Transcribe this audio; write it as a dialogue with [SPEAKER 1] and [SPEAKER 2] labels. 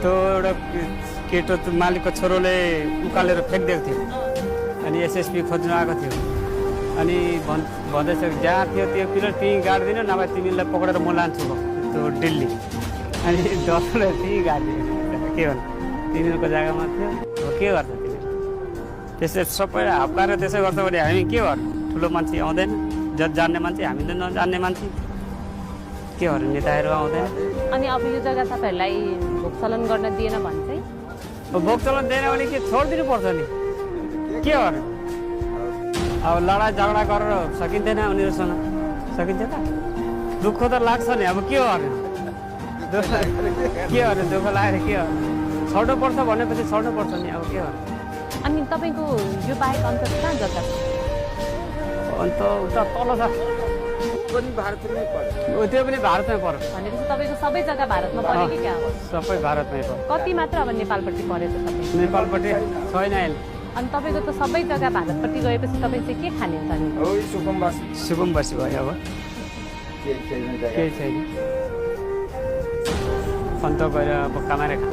[SPEAKER 1] त्यो एउटा केटो मालिकको छोरोले उकालेर फ्याँकिदिएको थियो अनि एसएसपी खोज्नु आएको थियो अनि भन्दैछ जहाँ थियो त्यो पिलर त्यहीँ गाडिदिनु नभए तिमीलाई पक्रेर म लान्छु त्यो दिल्ली अनि डरले त्यहीँ गाडिदियो के भन्नु तिनीहरूको जग्गामा थियो के गर्छ तिनीहरू त्यसै सबै हप्काएर त्यसै गर्छ भने हामी के गर्नु ठुलो मान्छे आउँदैन जान्ने मान्छे हामी त नजान्ने मान्छे के गर्नु नेताहरू आउँदैन
[SPEAKER 2] अनि अब यो जग्गा तपाईँहरूलाई भोगचलन गर्न दिएन भने चाहिँ
[SPEAKER 1] भोगचलन दिएन भने के छोडिदिनु पर्छ नि के गर्नु अब लडाइँ झगडा गरेर सकिँदैन उनीहरूसँग सकिन्छ त दुःख त लाग्छ नि अब के गर्नु के गर्नु दुःख लागेर के गर्नु छोड्नु पर्छ भनेपछि छोड्नु पर्छ नि अब के गर्नु
[SPEAKER 2] अनि तपाईँको यो बाहेक अन्त कहाँ जग्गा छ
[SPEAKER 1] अन्त उता तल छ त्यो पनि भारतमै पर्यो
[SPEAKER 2] भनेपछि तपाईँको सबै जग्गा भारतमा पऱ्यो कि क्या हो
[SPEAKER 1] सबै भारतमै पर्यो
[SPEAKER 2] कति मात्र अब नेपालपट्टि परेछ तपाईँ
[SPEAKER 1] नेपालपट्टि छैन अहिले
[SPEAKER 2] अनि तपाईँको त सबै जग्गा भारतपट्टि गएपछि तपाईँ चाहिँ के खानुहुन्छ नि
[SPEAKER 1] सुकुम्बासी भयो अब केही छैन अन्त गएर अब कमाएर